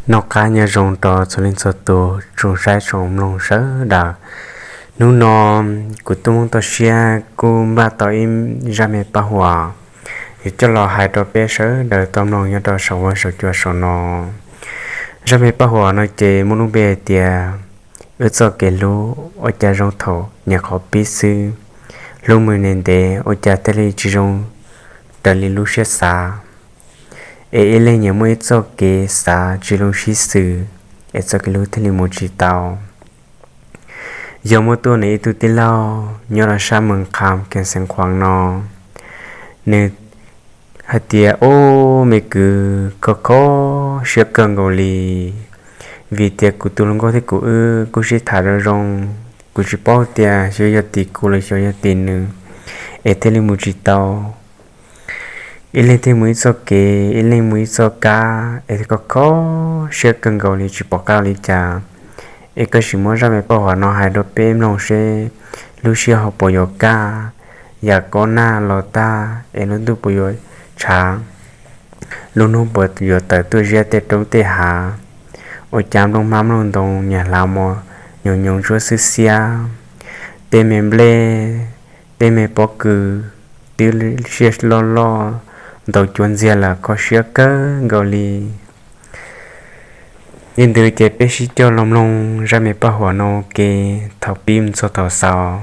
Noj qab nyob zoo rau txhua leej txhua tus tsoom saib tsoom mloog sawv daws. Hnub no kuv tub Hmoob toj siab kuj npaj tau ib zaj me paj huam yuav coj los hais rau peb sawv daws tau mloog nyob rau saum huab saum cua saum no. Zaj me paj huam no ces muaj lub npe hais tias wb txoj kev hlub ua cas zoo thaum nyuam qhuav pib xwb, hlub mus ntev ntev ua cas thiaj li tsis zoo raws li lub siab xav. Es ib leeg nyias muaj ib txoj kev xav tsis zoo sib xws, es txoj kev hlub thiaj li mus tsis tau. Yog muaj tuaj nws ib tug tij laug nyob rau sab Moos Kham Kees Xeev Khuam no, nws hais tias, Ub, me kwv, kho kho siab kawg nkaus li, vim tias kuv tus hluas nkauj thiab kuv wb kuj sib tham zoo zoo, kuv tsis paub tias xyov yog tim kuv los xyov yog tim nws, es thiaj li mus tsis tau. Ib leeg thiaj mus ib txoj kev, ib leeg mus ib txoj kab, es kho kho siab kawg nkaus li tsis pom qab ua li cas. Es koj sim muab zaj me paj huam no hais rau peb mloog seb lub siab ho puas yuav kaj, yam kob nag los tag es lub ntuj puas yuav tshav, lub hnub puas yuav tawm tuaj ziab tej roob tej hav, ua cas nplooj hmab nplooj ntoo, niag hlav mos, nyoos nyoos ntsuab xwb xiab, tej me nplej, tej me pob kws twb siab loj loj, ntaus cuav ntxiag lawm, kho siab kawg nkaus li. Yog li ntawd ces peb sib coj los mloog zaj me paj huam no ua ke thaum pib mus txog thaum xaus,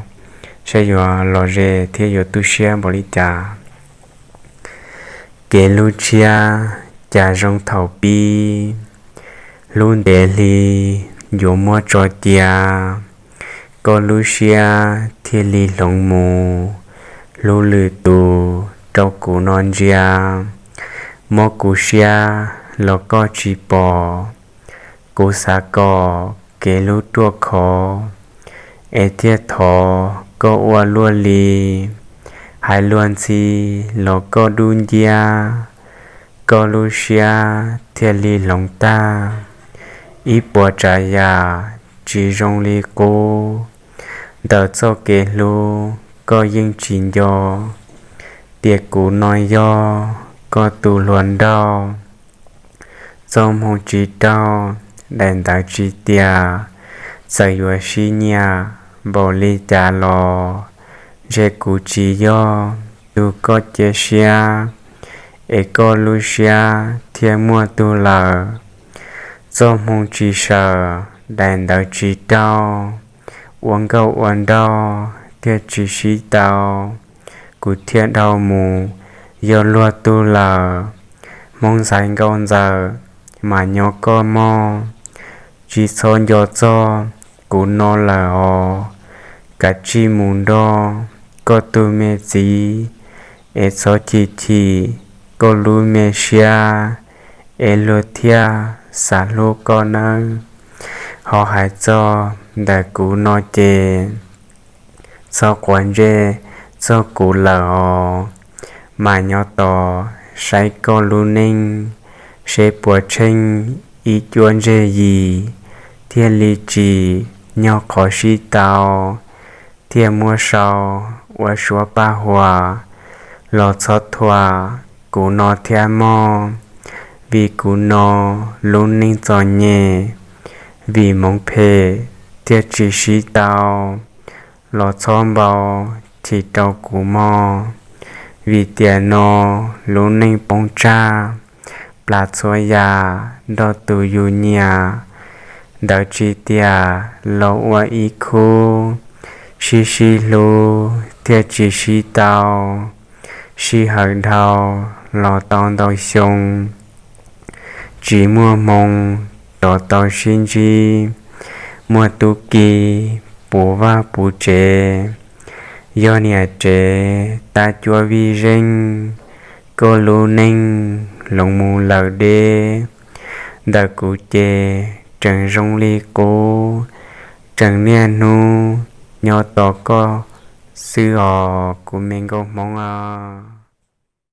saib yuav lom zem thiab yuav tu siab npaum li cas. Kev hlub tshiab cas zoo thaum pib, hlub ntev hli yuav muab tso cia, koj lub siab thiaj li hloov mus, hlub lwm tus rau kuv no ntsia, mob kuv siab los koj tsis pom, kuv xav kom kev hlub ruaj khov, es thiaj thov koj ua luaj li, hais luag ntxhi los koj dub nciab, koj lub siab thiaj li hloov tag, ib puas tsav yam tsis zoo li qub, ntawm txoj kev hlub koj yeej tsis nco, tias kuv no yog koj tus hluas nraug. Txoj hmoo tsis raug, daim ntawv tsis tias, txawm yuav sib nyiam npaum li cas los, ntshe kuv tsis yog tus koj cia siab, es koj lub siab thiaj muaj tug lawm. Txoj hmoo tsis sawm, daim ntawv tsis raug, ua nkauj ua nraug thiaj tsis sib tau, kuv thiaj dhau mus yog luag tug lawm. Hmoob ntxhais nkauj ntxawm mas nyob koj mog, tsis txhob nco txog kuv no lawm os. Kav tsij mus nrog koj tus me txiv, es txhob chim chim koj lub me siab, es luag thiaj xav hlub koj nawb. Ho hais txog ntawm kuv no ces txhob quav ntsej txog kuv lawm os, mas nyob tos saib koj lub neej seb puas tsheej ib cuab ntseg yim, thiaj li tsim nyog qhov sib tau, thiaj muab sau ua suab paj huam los txhob thuam kuv no thiab mog, vim kuv no lub neej txom nyem, vim hmoov phem thiaj tsis sib tau, los txhob npau chim rau kuv mog, vim tiam no lub neej poob tsag, plam txhua yam nrog tus yus nyiam, ntawd tsis tiam los ua ib khub, sib sib hlub thiaj tsis sib tau, sij hawm dhau los tau ntau xyoo, tsis muaj hmoo rov tau sib ntsib, muaj tub ki puv vaj puv tsev, yog niam tsev tab cuab vij zeej, koj lub neej hloov mus lawm deb, ntawm kuv ces tseem zoo li qub, tseem niaj hnub nyob tos koj xwb os kuv me nkauj Hmoob os.